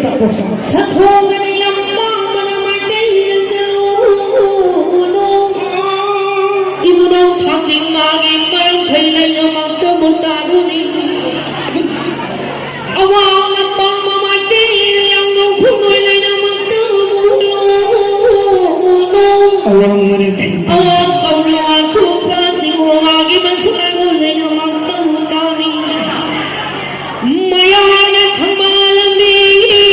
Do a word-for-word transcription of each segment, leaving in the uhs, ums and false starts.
ꯁꯥꯊꯣꯡꯗꯅ ꯌꯥꯝ ꯄꯥꯝꯕꯅ ꯃꯥꯏꯀꯩꯗ ꯆꯠꯂꯨꯅꯨ꯫ ꯏꯕꯨꯙꯧ ꯊꯥꯡꯖꯤꯡ ꯃꯥꯒꯤ ꯃꯔꯝ ꯐꯩ ꯂꯩꯅꯃꯛꯇꯕꯨ ꯇꯥꯔꯨꯅꯤ꯫ ꯑꯋꯥꯡꯅ ꯄꯥꯝꯕ ꯃꯥꯏꯀꯩꯗ ꯌꯥꯝꯅ ꯈꯨꯡꯒꯣꯏ ꯂꯩꯅꯃꯛꯇꯕꯨ ꯎꯠꯂꯨꯅꯨ꯫ ꯑꯋꯥꯡ ꯃꯔꯝ ꯐꯩ꯫ ꯑꯋꯥꯡ ꯀꯧꯔꯨ ꯑꯁꯨꯛꯄ ꯁꯤꯡꯍꯣ ꯃꯥꯒꯤ ꯃꯁꯛ ꯂꯩꯅꯃꯛꯇꯕꯨ ꯇꯥꯅꯤ꯫ ꯃꯌꯥꯏꯅ ꯊꯝꯕꯥꯜ ꯂꯝꯕꯤꯅꯤ꯫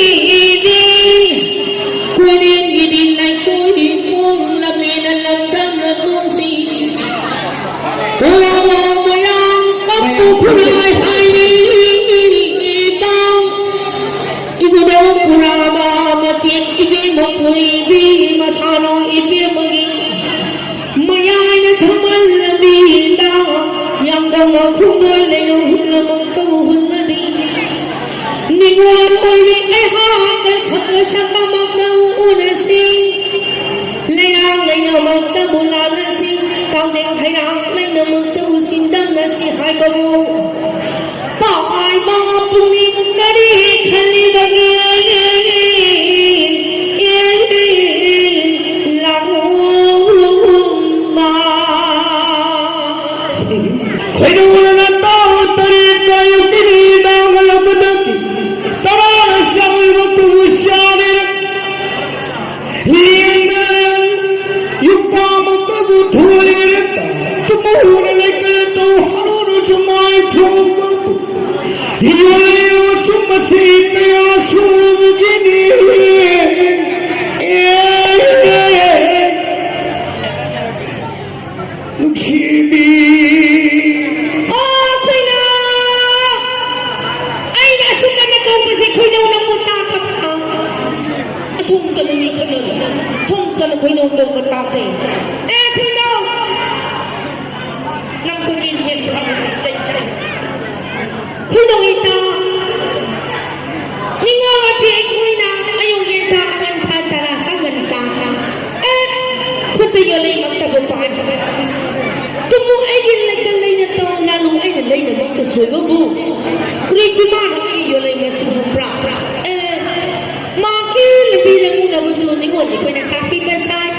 ꯀꯣꯅꯦꯟꯒꯤꯗꯤ ꯂꯩꯀꯣꯏ ꯄꯣꯝꯂꯝꯅꯦꯅ ꯂꯝꯗꯝꯅ ꯅꯨꯡꯁꯤ꯫ ꯄꯣꯂꯥꯋꯥ ꯃꯣꯏꯔꯥꯡ ꯀꯞꯄꯨ ꯈꯨꯔꯥꯏ ꯍꯥꯏꯔꯤꯕ꯫ ꯏꯕꯨꯙꯧ ꯄꯨꯔꯥꯕ ꯃꯆꯦꯠ ꯏꯕꯦꯝꯃ ꯄꯨꯏꯕꯤ ꯃꯁꯥꯅꯣ ꯏꯕꯦꯝꯃꯒꯤ ꯃꯌꯥꯏꯅ ꯊꯝꯕꯥꯜ ꯂꯝꯕꯤꯗ ꯌꯥꯝꯗꯧꯅ ꯈꯨꯡꯒꯣꯜ ꯂꯩꯅ ꯍꯨꯜꯂꯃꯛꯇꯕꯨ ꯍꯨꯜꯂꯅꯤ꯫ ꯅꯤꯉꯣꯜ ꯑꯣꯏꯕꯤ ꯑꯩꯍꯥꯛꯀ ꯁꯛꯀ ꯁꯛꯀꯃꯛꯇꯕꯨ ꯎꯅꯁꯤ꯫ ꯂꯩꯔꯥꯡ ꯂꯩꯅꯃꯛꯇꯕꯨ ꯂꯥꯟꯅꯁꯤ꯫ ꯀꯥꯡꯖꯦꯡ ꯍꯩꯔꯥꯡ ꯂꯩꯅꯃꯛꯇꯕꯨ ꯆꯤꯟꯗꯝꯅꯁꯤ ꯍꯥꯏꯕꯕꯨ ꯄꯥꯎꯃꯥꯏꯕ ꯄꯨꯛꯅꯤꯡ ꯀꯔꯤ ꯈꯜꯂꯤꯕꯒꯦ? ꯂꯥꯛꯑꯣꯕ꯫ ꯈꯣꯏꯗꯧꯅ ꯇꯥꯎ ꯇꯔꯦꯠ ꯀꯥꯌꯨꯛꯀꯤ ꯅꯨꯃꯤꯗꯥꯡ ꯑꯣꯏꯔꯛꯄꯗꯒꯤ ꯇꯔꯥꯅ ꯁꯥꯡꯂꯕ ꯇꯨꯕꯨ ꯆꯥꯔꯦ꯫ ꯌꯦꯡꯗꯅ ꯌꯨꯝꯄꯥꯃꯛꯇꯕꯨ ꯊꯣꯏꯔꯦ꯫ ꯇꯨꯝꯍꯧꯔ ꯂꯩꯀꯜ ꯇꯧ ꯍꯔꯧꯔꯁꯨ ꯃꯥꯏ ꯊꯣꯡꯕꯕꯨ ꯌꯣꯜꯂꯤꯕꯁꯨ ꯃꯁꯤ ꯀꯌꯥ ꯁꯨꯕꯒꯤꯅꯤ꯫ ꯑꯦ, ꯅꯨꯡꯁꯤꯕꯤ꯫ ꯑꯣ, ꯈꯣꯏꯅꯥ! ꯑꯩꯅ ꯑꯁꯨꯛ ꯀꯟꯅ ꯀꯧꯕꯁꯦ ꯈꯣꯏꯅꯧ ꯅꯪꯕꯨ ꯇꯥꯗꯕ꯭ꯔꯥ? ꯑꯁꯣꯝ ꯆꯠꯂꯨꯅꯤ ꯈꯣꯏꯅꯧ꯫ ꯁꯣꯝ ꯆꯠꯂꯨ ꯈꯣꯏꯅꯧ ꯀꯧꯕ ꯇꯥꯗꯦ꯫ ꯑꯦ, ꯈꯣꯏꯅꯧ! ꯅꯪ ꯀꯣꯏꯆꯦꯟ ꯆꯦꯟꯕ ꯁꯥꯕ ꯆꯩ ꯆꯩ꯫ ꯈꯣꯏꯅꯧ ꯏꯇꯥ! ꯅꯤꯡꯉꯣꯜ ꯑꯊꯦꯛ ꯈꯣꯏꯅ ꯑꯌꯨꯛ ꯌꯦꯟꯊꯥ ꯑꯉꯟ ꯊꯥ ꯇꯔꯥ ꯁꯥꯡꯕꯅꯤ ꯁꯥ ꯁꯥ꯫ ꯑꯦ, ꯈꯨꯠꯇ ꯌꯣꯜꯂꯩꯃꯛꯇꯕꯨ ꯄꯥꯏ꯫ ꯇꯨꯝꯃꯨ ꯑꯩꯒꯤ ꯂꯩꯀ ꯂꯩꯅ ꯇꯧ, ꯂꯥꯂꯨ ꯑꯩꯅ ꯂꯩꯅꯃꯛꯇ ꯁꯣꯏꯕꯕꯨ꯫ ꯀꯔꯤ ꯀꯨꯃꯥꯔ ꯑꯩꯒꯤ ꯌꯣꯜꯂꯩ ꯃꯁꯤ ꯈꯪꯕ꯭ꯔꯥ? ꯑꯦ, ꯁꯨ ꯅꯤꯉꯣꯜ ꯑꯩꯈꯣꯏꯅ ꯇꯥꯛꯄꯤꯕ ꯁꯥꯏ꯫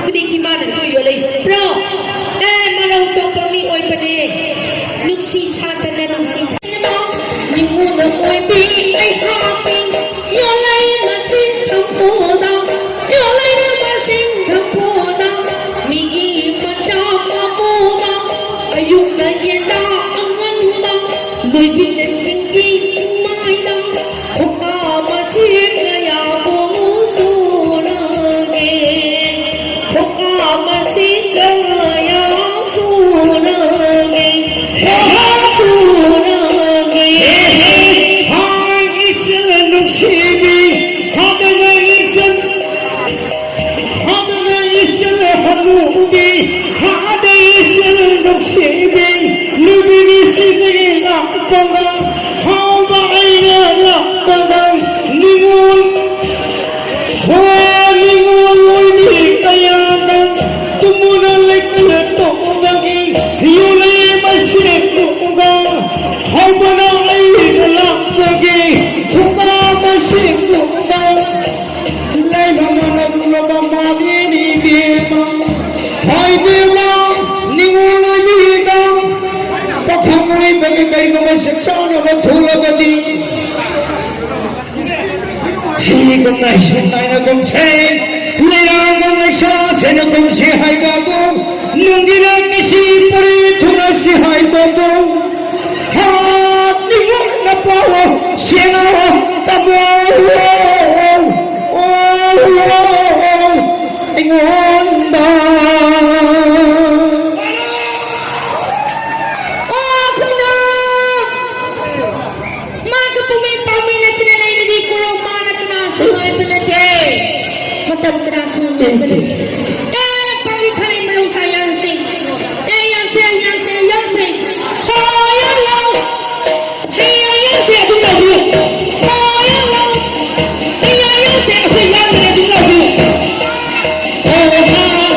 ꯈꯨꯗꯤꯡꯒꯤ ꯃꯥꯅ ꯑꯩꯈꯣꯏ ꯌꯣꯜꯂꯛꯏ꯫ ꯄ꯭ꯔꯣ, ꯑꯦ, ꯃꯔꯧ ꯇꯧꯕ ꯃꯤꯑꯣꯏꯕꯅꯦ꯫ ꯅꯨꯡꯁꯤ ꯁꯥꯗꯅ ꯅꯨꯡꯁꯤ ꯁꯥ-, ꯅꯤꯉꯣꯜ ꯑꯣꯏꯕꯤ ꯑꯩꯍꯥꯛꯀꯤ ꯌꯣꯜꯂꯩ ꯃꯁꯤꯡ ꯊꯝꯐꯨꯗ, ꯌꯣꯜꯂꯩ ꯃꯁꯤꯡ ꯊꯝꯐꯨꯗ, ꯃꯤꯒꯤ ꯃꯆꯥ ꯃꯃꯨꯗ, ꯑꯌꯨꯛꯅ ꯌꯦꯟꯗꯥ ꯑꯉꯟꯕ, ꯂꯣꯏꯕꯤꯅ ꯆꯤꯡꯒꯤ ꯃꯥꯏꯗ, ꯈꯣꯡꯀꯥꯞ ꯑꯁꯤ ꯀꯌꯥꯕꯨ ꯁꯨꯔꯒꯦ? ꯈꯣꯡꯀꯥꯞ ꯑꯁꯤ ꯀꯌꯥ ꯁꯨꯔꯒꯦ? ꯀꯌꯥ ꯁꯨꯔꯒꯦ? ꯍꯦ, ꯍꯦ, ꯍꯥꯏ ꯏꯆꯜ ꯅꯨꯡꯁꯤꯕꯤ, ꯍꯥꯗꯅ ꯏꯆꯜ ꯍꯥꯗꯅ ꯏꯆꯜ ꯍꯅꯨꯕꯤ, ꯍꯥꯗ ꯏꯆꯜ ꯅꯨꯡꯁꯤꯕꯤ, ꯂꯨꯕꯤꯅꯤ ꯁꯤꯖꯒꯤ ꯂꯥꯛꯄꯒ, ꯍꯥꯎꯕ ꯑꯩꯅ ꯂꯥꯛꯄꯒ, ꯅꯤꯉꯣꯜ, ꯍꯣ, ꯅꯤꯉꯣꯜ ꯑꯣꯏꯕꯤ ꯀꯌꯥꯗ, ꯇꯨꯝꯃꯨꯅ ꯂꯩꯀꯨꯜ ꯇꯣꯛꯂꯒꯤ, ꯌꯨꯂꯩ ꯃꯁꯦꯛ ꯇꯣꯛꯂꯒ, ꯍꯥꯎꯕꯅ ꯑꯩꯅ ꯂꯥꯛꯄꯒꯤ, ꯈꯨꯀꯥ ꯃꯁꯦꯛ ꯇꯣꯛꯂꯒ, ꯂꯩꯃ ꯃꯅꯨꯡꯂꯕ ꯃꯥꯂꯦꯝ ꯏꯕꯦꯝꯃ, ꯍꯥꯏꯕꯦꯝꯃ, ꯅꯤꯉꯣꯜ ꯑꯣꯏꯕꯤꯒ ꯄꯥꯈꯪ ꯑꯣꯏꯕꯒꯤ ꯀꯔꯤꯒꯨꯝꯕ ꯆꯞ ꯆꯥꯅꯕ ꯊꯣꯛꯂꯕꯗꯤ, ꯍꯤꯒꯨꯝꯅ ꯏꯁꯤꯡ ꯅꯥꯏꯅ ꯀꯨꯝꯁꯤ, ꯂꯩꯔꯥꯡꯒꯨꯝꯅ ꯏꯁꯥ ꯁꯦꯟꯅ ꯀꯨꯝꯁꯤ ꯍꯥꯏꯕꯕꯨ, ꯅꯨꯡꯒꯤꯅ ꯀꯤꯁꯤ ꯄꯨꯔꯤ ꯊꯨꯅꯁꯤ ꯍꯥꯏꯕꯕꯨ, ꯍꯥ, ꯅꯤꯉꯣꯜꯅ ꯄꯥꯎ ꯁꯦꯟꯅ ꯇꯝꯃꯣ꯫ ꯑꯩꯉꯣꯟꯗ꯫ ꯑꯣ, ꯈꯨꯟꯗ! ꯃꯥꯒ ꯄꯨꯃꯤ ꯄꯥꯃꯤ ꯅꯠꯇꯅ ꯂꯩꯔꯗꯤ ꯀꯨꯔꯣ ꯃꯥꯅ ꯀꯅꯥꯁꯨ ꯉꯥꯏꯕ ꯅꯠꯇꯦ꯫ ꯃꯇꯝ ꯀꯅꯥꯁꯨ ꯉꯥꯏꯕ ꯅꯠꯇꯦ꯫ ꯑꯦ, ꯄꯥꯃꯤ ꯈꯔꯤ ꯃꯔꯧ ꯁꯥ ꯌꯥꯟꯁꯤ꯫ ꯑꯦ, ꯌꯥꯟꯁꯤ, ꯌꯥꯟꯁꯤ, ꯌꯥꯟꯁꯤ꯫ ꯍꯣ, ꯌꯥꯜꯂꯣ꯫ ꯍꯦ, ꯌꯥꯟꯁꯤ ꯑꯗꯨꯝ ꯂꯧꯕꯤꯌꯨ꯫ ꯍꯣ, ꯌꯥꯜꯂꯣ꯫ ꯍꯦ, ꯌꯥꯟꯁꯤ ꯑꯩꯈꯣꯏ ꯌꯥꯟꯕꯅꯦ ꯑꯗꯨꯝ ꯂꯧꯕꯤꯌꯨ꯫ ꯍꯣ, ꯍꯣ, ꯍꯣ꯫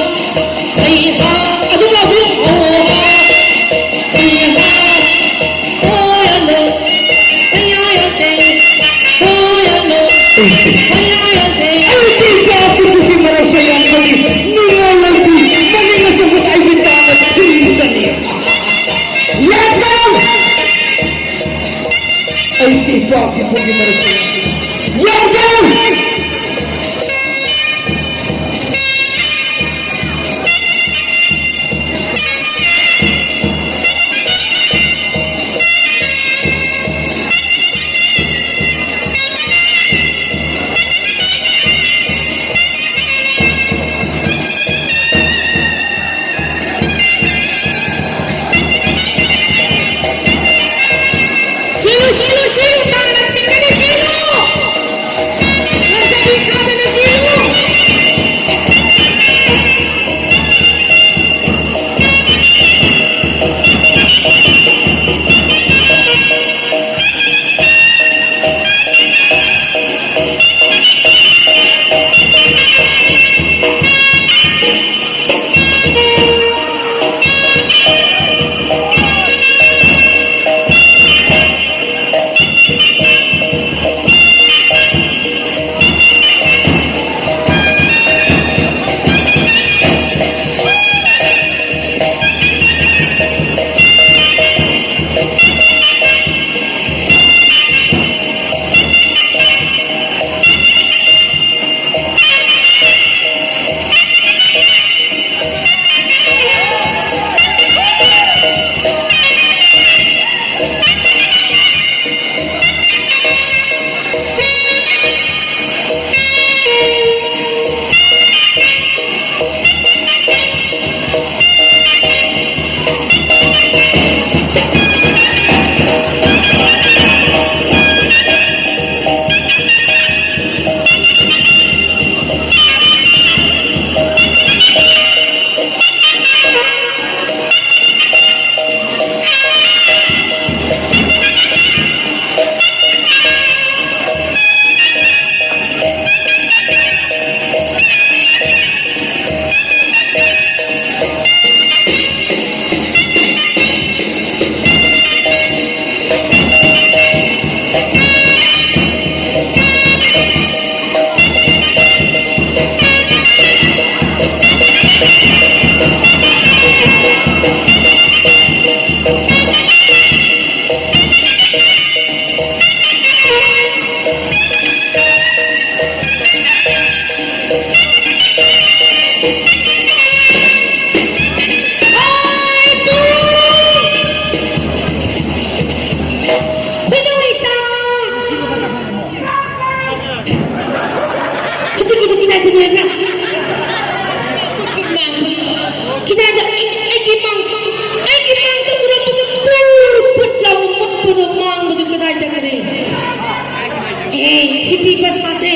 ꯂꯩꯕ꯭ꯔꯥ? ꯀꯗꯥꯏꯗ? ꯑꯩ, ꯑꯩꯒꯤ ꯃꯥꯡ, ꯑꯩꯒꯤ ꯃꯥꯡꯗ ꯎꯔꯝꯕꯗꯨ ꯄꯨꯠ ꯄꯨꯠ ꯂꯥꯎꯅ ꯃꯨꯠꯄꯗꯨ, ꯃꯥꯡꯕꯗꯨ ꯀꯗꯥꯏ ꯆꯠꯈ꯭ꯔꯦ? ꯑꯦ, ꯊꯤꯕꯤ ꯄꯩꯁꯥꯁꯦ꯫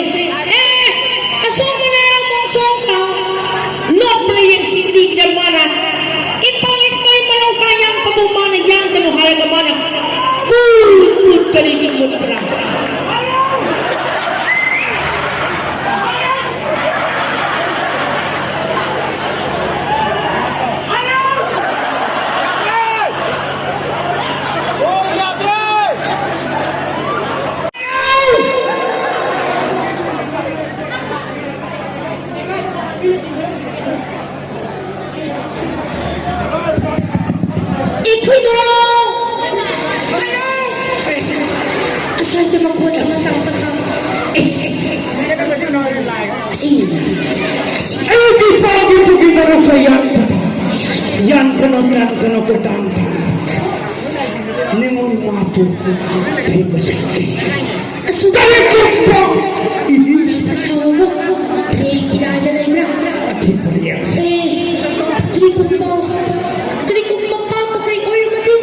ꯑꯦ, ꯑꯁꯣꯝꯗꯅ ꯃꯣꯡꯁꯣꯡ ꯁꯥ ꯂꯣꯠꯄ ꯌꯦꯡꯁꯤꯟꯕꯤꯗ ꯃꯥꯅ꯫ ꯏꯄꯥ ꯏꯄꯥ ꯃꯔꯧꯁꯥ ꯌꯥꯝ ꯐꯕ ꯃꯥꯅ ꯌꯥꯡꯒꯅꯨ ꯍꯥꯏꯔꯒ ꯃꯥꯅ ꯄꯨꯠ ꯄꯨꯠ ꯀꯔꯤꯒꯤ ꯃꯨꯠꯄ꯭ꯔꯥ? ꯑꯩꯈꯣꯏꯗꯣ ꯑꯁ꯭ꯋꯥꯏꯗ ꯃꯈꯣꯟ ꯑꯃ ꯇꯥꯕ ꯁꯥꯕ꯫ ꯑꯁꯤꯅꯤ, ꯑꯁꯤ꯫ ꯑꯩꯒꯤ ꯄꯥꯒꯤ ꯄꯨꯒꯤ ꯃꯔꯛꯁꯦ ꯌꯥꯟ ꯌꯥꯟ ꯀꯅꯣ, ꯌꯥꯟ ꯀꯅꯣ, ꯀꯣꯏꯇꯥꯟ ꯇꯥꯟ꯫ ꯅꯤꯉꯣꯜ ꯃꯥꯄꯨ ꯊꯦꯡꯕꯁꯦ꯫ ꯑꯁꯨꯛ ꯀꯔꯤ ꯀꯨꯝꯕ? ꯊꯦꯡ ꯀꯗꯥꯏꯗ ꯂꯩꯕ꯭ꯔꯥ? ꯑꯊꯤꯡꯕ ꯌꯦꯡꯁꯦ꯫ ꯑꯦ, ꯀꯔꯤꯒꯨꯝꯕ, ꯀꯔꯤꯒꯨꯝꯕ ꯄꯥꯝꯕ ꯀꯩ ꯑꯣꯏꯔꯝꯃꯗꯤ?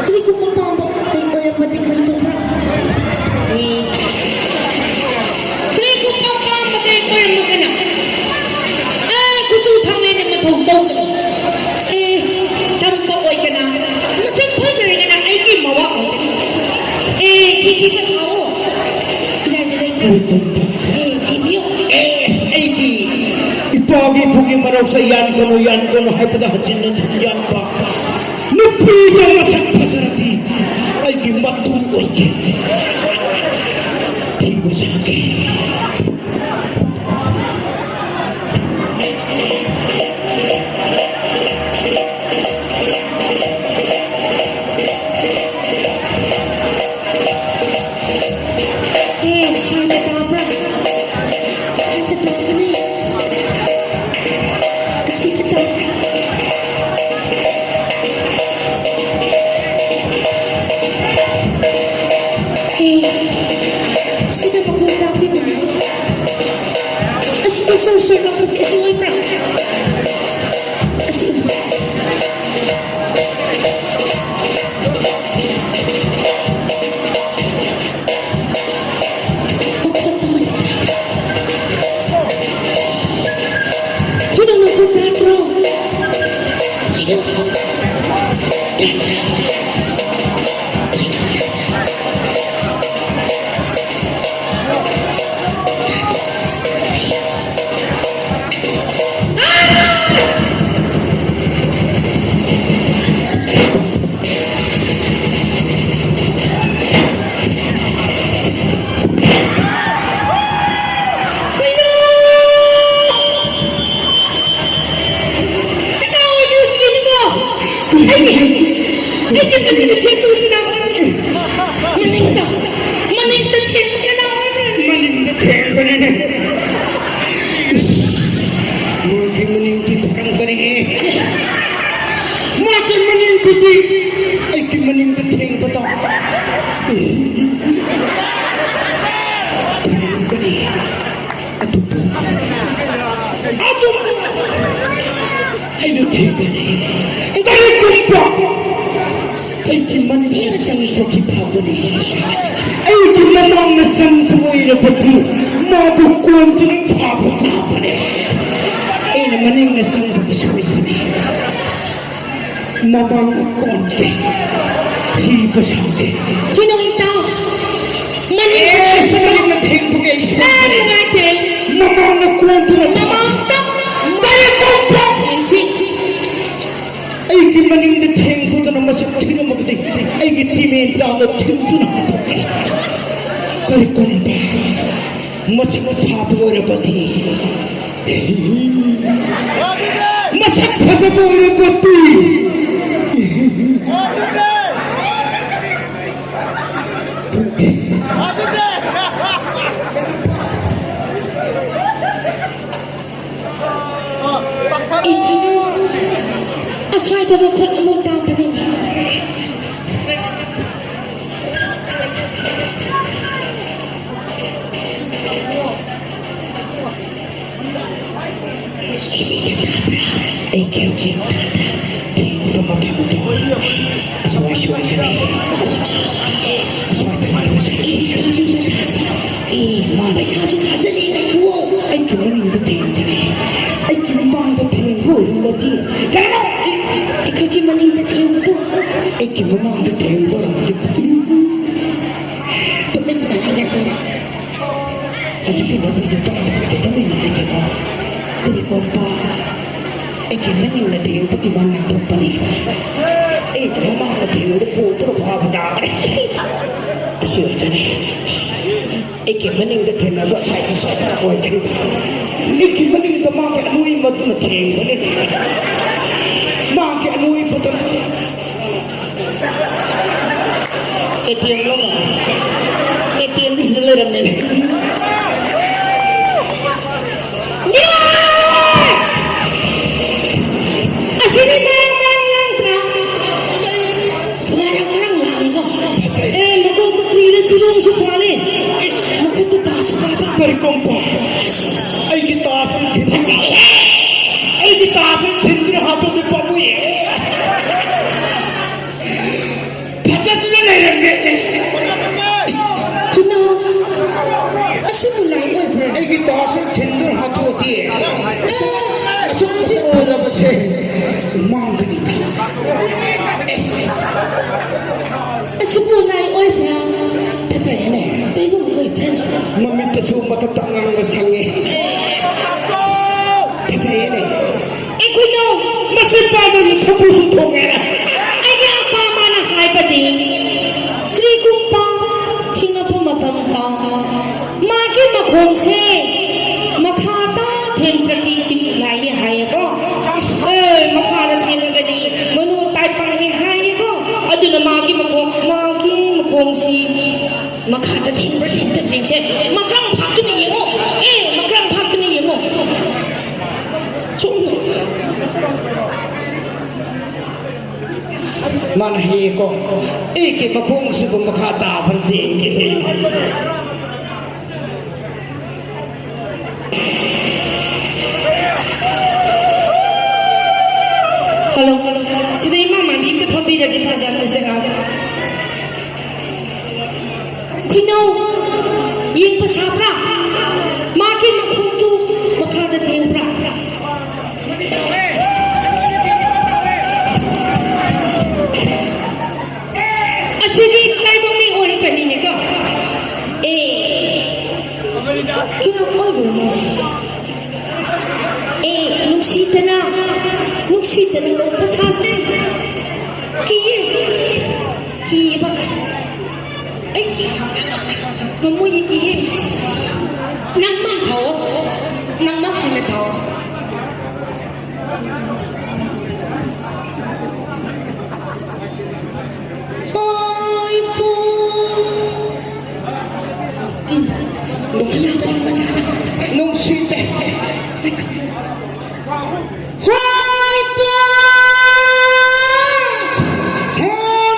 ꯀꯔꯤꯒꯨꯝꯕ ꯄꯥꯝꯕ ꯀꯩ ꯑꯣꯏꯔꯝꯃꯗꯤ ꯀꯔꯤ ꯇꯧꯕ꯭ꯔꯥ? ꯑꯦ, ꯀꯔꯤꯒꯨꯝꯕ ꯄꯥꯝꯕ ꯀꯩ ꯑꯣꯏꯔꯝꯃꯒꯅ? ꯑꯦ, ꯀꯨꯆꯨ ꯊꯥꯡꯂꯦꯟꯅ ꯃꯊꯧ ꯇꯧꯒꯅꯤ꯫ ꯑꯦ, ꯇꯝꯕ ꯑꯣꯏꯒꯅ, ꯃꯁꯛ ꯐꯖꯔꯒꯅ ꯑꯩꯒꯤ ꯃꯋꯥ ꯑꯣꯏꯒꯅꯤ꯫ ꯑꯦ, ꯊꯤꯕꯤꯕ ꯁꯥꯑꯣ꯫ ꯀꯗꯥꯏꯗ ꯂꯩꯕ꯭ꯔꯥ? ꯀꯔꯤ ꯇꯧꯕ? ꯑꯦ, ꯊꯤꯕꯤꯌꯣ꯫ ꯑꯦꯁ, ꯑꯩꯒꯤ ꯏꯄꯥꯒꯤ ꯏꯄꯨꯒꯤ ꯃꯔꯧꯁꯦ ꯌꯥꯟꯒꯅꯨ, ꯌꯥꯟꯒꯅꯨ ꯍꯥꯏꯕꯗ ꯍꯟꯖꯤꯟ ꯍꯟꯖꯤꯟ ꯌꯥꯟꯕ꯫ ꯅꯨꯄꯤꯗꯣ ꯃꯁꯛ ꯐꯖꯔꯗꯤ ꯑꯩꯒꯤ ꯃꯇꯨ ꯑꯣꯏꯒꯦ꯫ ꯊꯤꯕ ꯆꯠꯀꯦ꯫ ꯑꯦ, ꯁ꯭ꯋꯥꯏꯗ ꯇꯥꯕ꯭ꯔꯥ? ꯁ꯭ꯋꯥꯏꯗ ꯇꯥꯕꯅꯦ꯫ ꯑꯁꯤꯗ ꯇꯥꯕ꯭ꯔꯥ? Sorry, sorry, sorry, sorry, sorry. ꯃꯅꯤꯡꯗ, ꯃꯅꯤꯡꯗ ꯊꯦꯡꯕꯅꯤꯅꯦ꯫ ꯃꯥꯒꯤ ꯃꯅꯤꯡꯗꯤ ꯐꯔꯝꯒꯅꯤꯍꯦ꯫ ꯃꯥꯒꯤ ꯃꯅꯤꯡꯗꯨꯗꯤ ꯑꯩꯒꯤ ꯃꯅꯤꯡꯗ ꯊꯦꯡꯕꯗ ꯐꯔꯝꯒꯅꯤ꯫ ꯑꯗꯨꯕꯨ, ꯑꯗꯨꯕꯨ ꯑꯩꯅ ꯊꯦꯡꯒꯅꯤ꯫ ꯀꯔꯤꯒꯨꯝꯕ ꯑꯩꯒꯤ ꯃꯅꯤꯡꯗ ꯆꯪꯈ꯭ꯔꯗꯤ ꯐꯕꯅꯤ꯫ ꯑꯩꯒꯤ ꯃꯃꯥꯡꯗ ꯆꯪꯕ ꯑꯣꯏꯔꯕꯗꯤ ꯃꯥꯕꯨ ꯀꯣꯟꯗꯨꯅ ꯐꯥꯕ ꯇꯥꯕꯅꯤ꯫ ꯑꯩꯅ ꯃꯅꯤꯡꯗ ꯆꯪꯕꯒꯤ ꯁꯣꯏꯕꯅꯤ꯫ ꯃꯃꯥꯡꯗ ꯀꯣꯟꯗꯦ꯫ ꯊꯤꯕ ꯁꯥꯎꯗꯦ꯫ ꯀꯩꯅꯣ ꯏꯇꯥꯎ? ꯃꯅꯤꯡꯗ ꯑꯦ, ꯊꯦꯡꯕ ꯃꯅꯤꯡꯗ ꯊꯦꯡꯕꯒꯤ ꯑꯩ ꯁꯣꯏꯕꯅꯤ꯫ ꯅꯨꯡꯉꯥꯏꯇꯦ꯫ ꯃꯃꯥꯡꯗ ꯀꯣꯟꯗꯨꯅ ꯃꯃꯥꯡꯗ ꯀꯔꯤꯒꯨꯝꯕ ꯌꯦꯡꯁꯤ꯫ ꯑꯩꯒꯤ ꯃꯅꯤꯡꯗ ꯊꯦꯡꯕꯗꯨꯅ ꯃꯁꯛ ꯊꯤꯔꯝꯃꯕꯗꯤ ꯑꯩꯒꯤ ꯇꯤꯃꯦꯟ ꯇꯥꯡꯗ ꯊꯤꯟꯗꯨꯅ ꯍꯟꯗꯣꯛꯀꯦ꯫ ꯀꯔꯤꯒꯨꯝꯕ ꯃꯁꯛ ꯐꯥꯕ ꯑꯣꯏꯔꯕꯗꯤ, ꯃꯁꯛ ꯐꯖꯕ ꯑꯣꯏꯔꯕꯗꯤ, ꯏꯊꯤꯅꯨ, ꯑꯁ꯭ꯋꯥꯏꯗ ꯃꯈꯨꯠ ꯑꯃꯨꯛ ꯇꯥꯡꯕꯅꯤ꯫ ꯑꯩꯁꯦ ꯇꯥꯕ꯭ꯔꯥ? ꯑꯩꯒꯤ ꯍꯧꯖꯤꯛ ꯇꯥꯗ꯭ꯔꯥ? ꯊꯦꯡꯕ ꯃꯐꯝꯗꯣ ꯑꯁ꯭ꯋꯥꯏ ꯁ꯭ꯋꯥꯏꯗꯅꯦ꯫ ꯑꯁ꯭ꯋꯥꯏꯗ ꯂꯩꯕꯁꯦ꯫ ꯑꯦ, ꯃꯥ ꯄꯩꯁꯥꯁꯨ ꯊꯥꯖꯜꯂꯤ, ꯉꯥꯏꯈꯨꯋꯣ꯫ ꯑꯩꯒꯤ ꯃꯅꯤꯡꯗ ꯊꯦꯡꯕꯅꯦ꯫ ꯑꯩꯒꯤ ꯃꯃꯥꯡꯗ ꯊꯦꯡꯕ ꯑꯣꯏꯔꯝꯂꯗꯤ꯫ ꯀꯩꯅꯣ? ꯑꯩꯈꯣꯏꯒꯤ ꯃꯅꯤꯡꯗ ꯊꯦꯡꯕꯗꯣ꯫ ꯑꯩꯒꯤ ꯃꯃꯥꯡꯗ ꯊꯦꯡꯕ ꯑꯣꯏꯔꯝꯂꯗꯤ꯫ ꯇꯨꯃꯤꯟꯅ ꯍꯥꯏꯒꯦ꯫ ꯍꯧꯖꯤꯛꯀꯤ ꯅꯨꯄꯤꯗꯨ ꯇꯥꯗꯕꯗ ꯇꯨꯃꯤꯟꯅ ꯂꯩꯒꯅꯨ꯫ ꯀꯔꯤꯒꯨꯝꯕ ꯑꯩꯒꯤ ꯃꯅꯤꯡꯅ ꯊꯦꯡꯕꯒꯤ ꯃꯥ ꯅꯥꯟꯊꯣꯛꯄꯅꯤ꯫ ꯑꯩꯅ ꯃꯃꯥꯡꯗ ꯊꯦꯡꯕꯗ ꯄꯣꯠꯇꯨꯅ ꯐꯥꯕ ꯇꯥꯕꯅꯤ꯫ ꯑꯁꯤ ꯑꯣꯏꯔꯒꯅꯤ꯫ ꯑꯩꯒꯤ ꯃꯅꯤꯡꯗ ꯊꯦꯡꯅꯕ ꯁ꯭ꯋꯥꯏꯁꯦ ꯁꯣꯏꯗꯅ ꯑꯣꯏꯒꯅꯤ꯫ ꯑꯩꯒꯤ ꯃꯅꯤꯡꯗ ꯃꯥꯒꯤ ꯑꯅꯣꯏꯕꯗꯨꯅ ꯊꯦꯡꯕꯅꯤ꯫ ꯃꯥꯒꯤ ꯑꯅꯣꯏꯕꯗꯨꯅ꯫ ꯑꯦ ꯇꯤ ꯑꯦꯝ ꯂꯧꯔꯣ? ꯑꯦ ꯇꯤ ꯑꯦꯝꯗꯤ ꯁꯤꯗ ꯂꯩꯔꯝꯃꯦꯅꯦ꯫ ꯑꯁꯤꯗꯤ ꯃꯔꯥꯡ ꯃꯔꯥꯡ ꯂꯥꯡꯗ꯭ꯔꯥ? ꯃꯔꯥꯡ ꯃꯔꯥꯡ ꯂꯥꯡꯉꯤꯀꯣ꯫ ꯑꯦ, ꯃꯀꯣꯛꯇ ꯀ꯭ꯔꯤꯔ ꯆꯤꯔꯣꯡꯁꯨ ꯄꯥꯜꯂꯦ꯫ ꯃꯈꯨꯠꯇ ꯇꯥꯁꯨ ꯄꯥꯏꯕ꯫ ꯀꯔꯤ ꯀꯣꯝꯄ? ꯑꯩꯒꯤ ꯇꯥꯁꯨ ꯊꯤꯟ-, ꯐꯖꯩꯍꯦ! ꯑꯩꯒꯤ ꯇꯥꯁꯨ ꯊꯤꯟꯗꯨꯅ ꯍꯥꯠꯇꯣꯛꯇꯦ ꯄꯥꯝꯃꯨꯏꯌꯦ꯫ ꯐꯖꯗꯨꯅ ꯂꯩꯔꯝꯃꯦ꯫ ꯀꯅꯥ? ꯑꯁꯤꯕꯨ ꯂꯥꯏ ꯑꯣꯏꯕ꯭ꯔꯥ? ꯑꯩꯒꯤ ꯇꯥꯁꯨ ꯊꯤꯟꯗꯨꯅ ꯍꯥꯠꯇꯣꯛꯇꯦ꯫ ꯑꯁꯨꯛ ꯃꯁꯛ ꯐꯖꯕꯁꯦ ꯃꯥꯡꯒꯅꯤꯗ꯫ ꯑꯦꯁ꯫ ꯑꯁꯤꯕꯨ ꯂꯥꯏ ꯑꯣꯏꯕ꯭ꯔꯥ? ꯐꯖꯩꯌꯦꯅꯦ꯫ ꯇꯩꯕꯪ ꯑꯣꯏꯕ꯭ꯔꯥ? ꯃꯃꯤꯠꯇꯁꯨ ꯃꯊꯛꯇ ꯑꯉꯥꯡꯕ ꯁꯪꯉꯦ꯫ ꯐꯖꯩꯌꯦꯅꯦ꯫ ꯑꯩꯈꯣꯏꯅ ꯃꯁꯤ ꯄꯥꯗꯁꯨ ꯁꯝꯕꯨꯁꯨ ꯊꯣꯡꯉꯦ꯫ ꯑꯩꯒꯤ ꯑꯄꯥ ꯃꯥꯅ ꯍꯥꯏꯕꯗꯤ, ꯀꯔꯤꯒꯨꯝꯕ ꯊꯦꯡꯅꯕ ꯃꯇꯝꯗ ꯃꯥꯒꯤ ꯃꯈꯣꯡꯁꯦ ꯃꯈꯥꯗ ꯊꯦꯡꯗ꯭ꯔꯗꯤ ꯆꯤꯡꯂꯥꯏꯅꯤ ꯍꯥꯏꯌꯦꯀꯣ꯫ ꯑꯦ, ꯃꯈꯥꯗ ꯊꯦꯡꯉꯒꯗꯤ ꯃꯅꯨ ꯇꯥꯏꯄꯪꯅꯤ ꯍꯥꯏꯌꯦꯀꯣ꯫ ꯑꯗꯨꯅ ꯃꯥꯒꯤ ꯃꯈꯣꯡ, ꯃꯥꯒꯤ ꯃꯈꯣꯡꯁꯤ ꯃꯈꯥꯗ ꯊꯦꯡꯕ꯭ꯔꯥ ꯊꯦꯡꯗꯕ꯭ꯔꯤꯡꯁꯦ ꯃꯈ꯭ꯔꯪ ꯐꯥꯛꯇꯨꯅ ꯌꯦꯡꯉꯣ꯫ ꯑꯦ, ꯃꯈ꯭ꯔꯪ ꯐꯥꯛꯇꯨꯅ ꯌꯦꯡꯉꯣ꯫ ꯁꯨꯝ ꯃꯥꯅ ꯍꯦꯛꯀꯣ, ꯑꯩꯒꯤ ꯃꯈꯣꯡꯁꯤꯕꯨ ꯃꯈꯥ ꯇꯥꯕ꯭ꯔꯥ ꯌꯦꯡꯒꯦ꯫ Hello, hello, hello. ꯁꯤꯗ ꯏꯃꯥ ꯃꯥꯟꯕꯤ ꯑꯝꯇ ꯐꯝꯕꯤꯔꯗꯤ ꯐꯗꯝꯅꯤ ꯁꯦ꯫ ꯈꯨꯏꯅꯧ ꯌꯦꯡꯕ ꯁꯥꯕ꯭ꯔꯥ? ꯃꯥꯒꯤ ꯃꯈꯣꯡꯗꯨ ꯃꯈꯥꯗ ꯊꯦꯡꯕ꯭ꯔꯥ? ꯑꯁꯤꯗꯤ ꯇꯥꯏꯕꯪ ꯃꯤ ꯑꯣꯏꯔꯕꯅꯤꯅꯦꯀꯣ꯫ ꯑꯦ, ꯀꯩꯅꯣ ꯑꯣꯏꯕ꯭ꯔꯣ ꯃꯥꯁꯦ? ꯑꯦ, ꯅꯨꯡꯁꯤꯗꯅ, ꯅꯨꯡꯁꯤꯗꯅ ꯅꯣꯛꯄ ꯁꯥꯁꯦ꯫ ꯀꯤꯌꯦ, ꯀꯤꯌꯦꯕ꯫ ꯑꯩ ꯀꯤ-, ꯃꯃꯣꯏꯒꯤ ꯀꯤꯌꯦ꯫ ꯅꯪ ꯃꯥ ꯊꯥꯎꯑꯣ, ꯅꯪ ꯃꯥ ꯍꯥꯟꯅ ꯊꯥꯎꯑꯣ꯫ ꯍꯣꯏ, ꯄꯨꯡ꯫ ꯅꯨꯡꯁꯤꯇꯦ꯫ ꯍꯣꯏ, ꯄꯨꯡ꯫ ꯍꯣ,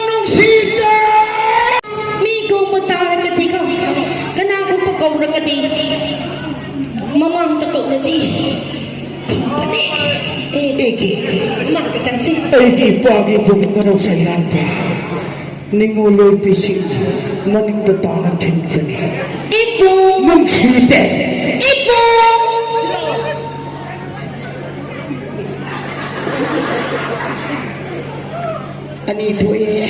ꯅꯨꯡꯁꯤꯇꯦ꯫ ꯃꯤ ꯀꯧꯕ ꯇꯥꯔꯒꯗꯤꯀꯣ, ꯀꯅꯥꯒꯨꯝꯕ ꯀꯧꯔꯒꯗꯤ ꯃꯃꯥꯡꯗ ꯀꯧꯔꯗꯤ ꯈꯨꯝꯕꯅꯦ꯫ ꯑꯦ, ꯑꯩꯒꯤ ꯃꯃꯥꯡꯗ ꯆꯪꯁꯤ꯫ ꯑꯩꯒꯤ ꯏꯄꯥꯒꯤ ꯄꯨꯛꯅꯤꯡ ꯃꯅꯨꯡ ꯆꯩꯔꯥꯡꯕ ꯅꯤꯡꯉꯣꯜ ꯂꯣꯏꯕꯤꯁꯤꯡ ꯃꯅꯤꯡꯗ ꯇꯥꯅ ꯊꯤꯟꯕꯅꯤ꯫ ꯏꯄꯨ! ꯅꯨꯡꯁꯤꯇꯦ! ꯏꯄꯨ! ꯑꯅꯤ ꯊꯣꯛꯑꯦ꯫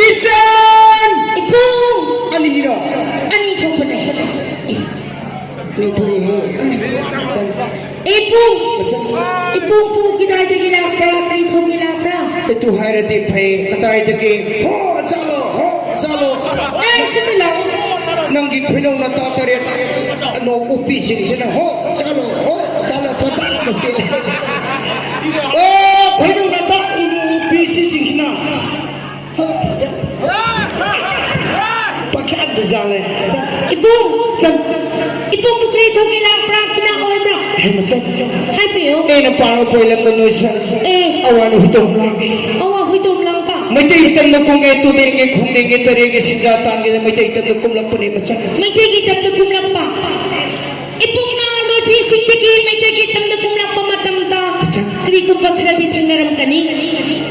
ꯏꯆꯟ! ꯏꯄꯨ! ꯑꯅꯤꯔꯣ? ꯑꯅꯤ ꯊꯣꯛꯄꯅꯦ꯫ ꯏꯁ, ꯑꯅꯤ ꯊꯣꯛꯑꯦꯍꯦ꯫ ꯏꯆꯟ꯫ ꯏꯄꯨ! ꯏꯆꯟ꯫ ꯏꯄꯨ, ꯄꯨ ꯀꯗꯥꯏꯗꯒꯤ ꯂꯥꯛꯄ꯭ꯔꯥ? ꯀꯔꯤ ꯊꯣꯡꯉꯤ ꯂꯥꯛꯄ꯭ꯔꯥ? ꯑꯗꯨ ꯍꯥꯏꯔꯗꯤ ꯐꯩ꯫ ꯀꯗꯥꯏꯗꯒꯤ? ꯍꯣ, ꯆꯠꯂꯣ, ꯍꯣ, ꯆꯠꯂꯣ꯫ ꯑꯦ, ꯁꯤꯗ ꯂꯥꯛꯑꯣ꯫ ꯅꯪꯒꯤ ꯈꯨꯅꯧ ꯅꯇꯥ ꯇꯔꯦꯠ ꯅꯣꯡ ꯎꯞꯄꯤꯁꯤꯡꯁꯤꯅ ꯍꯣ, ꯆꯠꯂꯣ, ꯍꯣ, ꯆꯠꯂꯣ, ꯄꯪꯆꯠꯇ ꯆꯦꯜꯂꯦ꯫ ꯑꯣ, ꯈꯣꯏꯅꯨꯡ ꯅꯇꯥ ꯎꯅꯨ ꯎꯞꯄꯤ ꯁꯤꯁꯤꯡꯁꯤꯅ ꯍꯣ, ꯆꯠ-, ꯄꯪꯆꯠꯇ ꯆꯠꯂꯦ꯫ ꯆꯠ-, ꯏꯕꯨꯡ! ꯆꯠ-, ꯏꯕꯨꯡ ꯄꯨꯈ꯭ꯔꯤ ꯊꯣꯡꯒꯤ ꯂꯥꯛꯄ꯭ꯔꯥ? ꯀꯅꯥ ꯑꯣꯏꯕ꯭ꯔꯥ? ꯍꯦ, ꯃꯆꯟ꯫ ꯍꯥꯏꯕꯤꯌꯨ꯫ ꯑꯩꯅ ꯄꯥꯝꯕ ꯄꯣꯏꯂꯝꯕ ꯅꯣꯏꯁ꯫ ꯑꯦ꯫ ꯑꯋꯥꯅ ꯍꯨꯏꯗꯣꯝ ꯂꯥꯡꯉꯤ꯫ ꯑꯋꯥ ꯍꯨꯏꯗꯣꯝ ꯂꯥꯡꯕ꯫ ꯃꯩꯇꯩ ꯏꯇꯝꯅ ꯀꯨꯝꯒꯦ, ꯇꯨꯔꯦꯟꯒꯤ ꯈꯣꯡꯅꯦꯡꯒꯤ ꯇꯔꯦꯟꯒꯤ ꯁꯤꯡꯖꯥ ꯇꯥꯟꯒꯦ ꯃꯩꯇꯩ ꯏꯇꯝꯅ ꯀꯨꯝꯂꯛꯄꯅꯦ, ꯃꯆꯟ꯫ ꯃꯩꯇꯩꯒꯤ ꯏꯇꯝꯅ ꯀꯨꯝꯂꯛꯄ꯫ ꯏꯄꯨꯡꯅ ꯂꯣꯏꯕꯤꯁꯤꯡꯗꯒꯤ ꯃꯩꯇꯩꯒꯤ ꯏꯇꯝꯅ ꯀꯨꯝꯂꯛꯄ ꯃꯇꯝꯗ ꯃꯆꯟ꯫ ꯁꯤꯒꯨꯝꯕ ꯈꯔꯗꯤ ꯊꯦꯡꯅꯔꯝꯒꯅꯤ꯫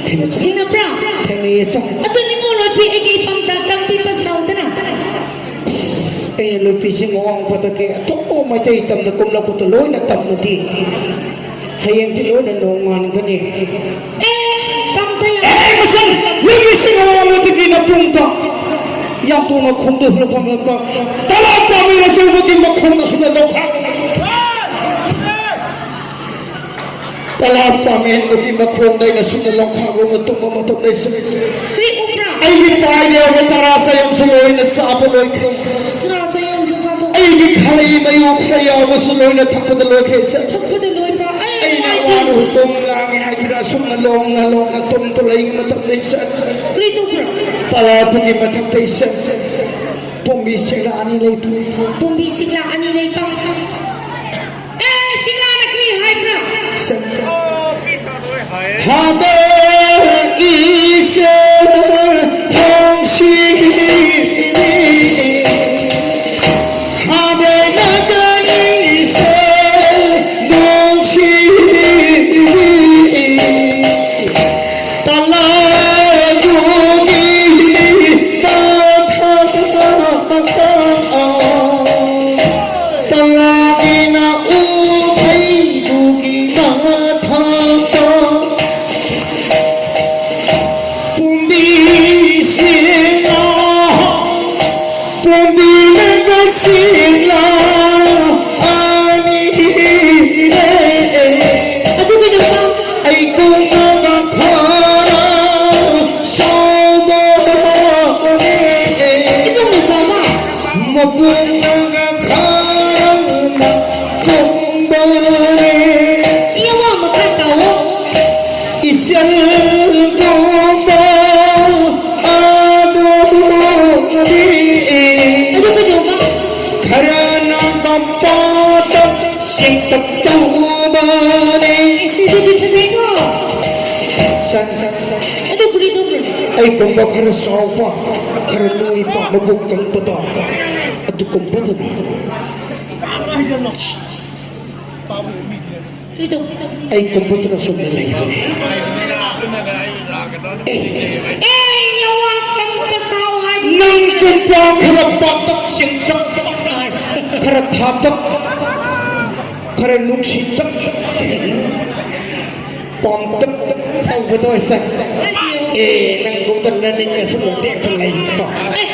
ꯊꯦꯡꯅꯩ, ꯆꯪ꯫ ꯊꯦꯡꯅꯕ꯭ꯔꯥ? ꯊꯦꯡꯅꯩꯌꯦ, ꯆꯪ꯫ ꯑꯗꯨ ꯅꯤꯉꯣꯜ ꯑꯣꯏꯕꯤ ꯑꯩꯒꯤ ꯏꯄꯥꯝꯗ ꯇꯝꯕꯤꯕ ꯁꯥꯎꯗꯅ꯫ ꯑꯩꯅ ꯂꯣꯏꯄꯤꯁꯤ ꯉꯋꯥꯡꯕꯗꯒꯤ ꯑꯇꯣꯞꯄ ꯃꯩꯇꯩ ꯇꯝꯗ ꯀꯨꯝꯂꯛꯄꯗ ꯂꯣꯏꯅ ꯇꯝꯃꯗꯤ ꯍꯌꯦꯡꯗꯤ ꯂꯣꯏꯅ ꯅꯣꯡꯉꯥꯟꯒꯅꯤ꯫ ꯑꯦ, ꯇꯝꯊ ꯌꯥꯝ ꯑꯦ, ꯑꯩ ꯃꯁꯪ ꯂꯣꯏꯄꯤꯁꯤ ꯉꯋꯥꯡꯕꯗꯒꯤ ꯅꯄꯨꯡꯗ ꯌꯥꯝ ꯊꯨꯅ ꯈꯣꯡꯗꯣꯛꯂꯛꯄ ꯇꯂꯥ ꯄꯥꯝꯃꯤ ꯑꯆꯧꯕꯒꯤ ꯃꯈꯣꯡ ꯑꯁꯤꯗ ꯂꯧꯈꯥ꯫ ꯇꯂꯥ ꯄꯥꯃꯦꯟꯕꯒꯤ ꯃꯈꯣꯡꯗ ꯑꯩꯅ ꯁꯨꯝꯅ ꯂꯣꯡꯈꯥꯛ ꯂꯣꯡꯅ ꯇꯨꯝꯕ ꯃꯇꯝꯗ ꯑꯩꯁꯦ ꯀꯔꯤ ꯎꯕ꯭ꯔꯥ? ꯑꯩꯒꯤ ꯇꯥꯏꯗ ꯌꯥꯎꯕ ꯇꯔꯥ ꯆꯌꯣꯝꯁꯨ ꯂꯣꯏꯅ ꯆꯥꯕ ꯂꯣꯏꯈ꯭ꯔꯦ꯫ ꯇꯔꯥ ꯆꯌꯣꯝꯁꯨ ꯆꯥꯊꯣꯛ ꯑꯩꯒꯤ ꯈꯂꯩ ꯃꯌꯨ ꯈꯔ ꯌꯥꯎꯕꯁꯨ ꯂꯣꯏꯅ ꯊꯛꯄꯗ ꯂꯣꯏꯈ꯭ꯔꯦ꯫ ꯏꯆꯟ, ꯊꯛꯄꯗ ꯂꯣꯏꯕ꯫ ꯑꯩ ꯑꯩꯅ ꯅꯨꯡꯉꯥꯏꯇꯦ꯫ ꯋꯥꯅ ꯍꯨꯇꯣꯝ ꯂꯥꯡꯉꯦ ꯍꯥꯏꯗꯨꯅ ꯑꯁꯨꯝꯅ ꯂꯣꯡꯅ ꯂꯣꯡꯅ ꯇꯨꯝꯗꯨ ꯂꯩꯕ ꯃꯇꯝꯗ ꯏꯆꯟ, ꯀꯔꯤ ꯇꯧꯕ꯭ꯔꯥ? ꯇꯂꯥꯗꯨꯒꯤ ꯃꯊꯛꯇ ꯏꯆꯟ, ꯄꯣꯝꯕꯤ ꯁꯤꯡꯂꯥ ꯑꯅꯤ ꯂꯩꯕ꯫ ꯄꯣꯝꯕꯤ ꯁꯤꯡꯂꯥ ꯑꯅꯤ ꯂꯩꯕ꯫ ꯑꯦ, ꯁꯤꯡꯂꯥꯅ ꯀꯔꯤ ꯍꯥꯏꯕ꯭ꯔꯥ? ꯍꯥꯗ ꯏꯁꯦ ꯅꯨꯡꯁꯤ, ꯍꯥꯗ ꯅꯒ ꯏꯁꯦ ꯅꯨꯡꯁꯤ꯫ ꯇꯂꯥꯗꯨꯒꯤ ꯇꯥꯊꯥ ꯇꯂꯥꯒꯤꯅ ꯎꯐꯩꯗꯨꯒꯤ ꯃꯊꯛꯇ ꯄꯨꯝꯕꯤꯁꯤꯅ, ꯄꯨꯝꯕꯤꯅꯒ ꯁꯤꯅ ꯑꯅꯤꯔꯦ꯫ ꯑꯗꯨ ꯀꯩꯗꯧꯕ? ꯑꯩ ꯀꯨꯝꯃꯒ ꯈꯔ ꯁꯥꯎꯕꯅꯦ꯫ ꯏꯕꯨꯡꯅ ꯁꯥꯎꯕ? ꯃꯄꯨꯡꯅꯒ ꯈꯔ ꯃꯈꯨꯝꯕꯅꯦ꯫ ꯏꯌꯥꯝꯕ ꯃꯈꯥ ꯇꯥꯎꯑꯣ꯫ ꯏꯆꯜꯒꯨꯝꯕ ꯑꯗꯨꯗꯤ ꯑꯗꯨ ꯀꯩꯗꯧꯕ? ꯈꯔꯅ ꯀꯝꯄꯥꯇ ꯁꯤꯛꯇ ꯇꯧꯕꯅꯦ꯫ ꯑꯦ, ꯁꯤꯗꯗꯤ ꯐꯖꯩꯀꯣ꯫ ꯁꯟ, ꯁꯟ, ꯁꯟ꯫ ꯑꯗꯨ ꯀꯔꯤ ꯇꯧꯕ꯭ꯔꯣ? ꯑꯩꯒꯨꯝꯕ ꯈꯔ ꯆꯥꯎꯕ, ꯈꯔ ꯅꯣꯏꯕ, ꯃꯕꯨꯛ ꯀꯪꯕꯗꯣ, ꯑꯗꯨꯒꯨꯝꯕꯗꯨꯅꯤ꯫ ꯀꯔꯤ ꯇꯧ? ꯑꯩ ꯀꯨꯝꯕꯗꯨꯅ ꯁꯨꯝꯅ ꯂꯩꯕꯅꯦ꯫ ꯑꯦ, ꯌꯥꯋꯥ ꯀꯝꯕ ꯁꯥꯎ ꯍꯥꯏꯗꯤ? ꯅꯪ ꯀꯨꯝꯕ ꯈꯔ ꯄꯥꯛꯇꯛ ꯆꯦꯡꯇꯛ, ꯑꯁ꯫ ꯈꯔ ꯊꯥꯇꯛ, ꯈꯔ ꯅꯨꯡꯁꯤꯇꯛ, ꯄꯥꯝꯇꯛ ꯇꯧꯕꯗꯣ ꯁꯦ꯫ ꯑꯦ, ꯅꯪꯒꯨꯝꯕ ꯅꯅꯤꯡ ꯑꯁꯨꯝꯅ ꯇꯦꯛꯇ ꯂꯩꯀꯣ꯫ ꯑꯦ,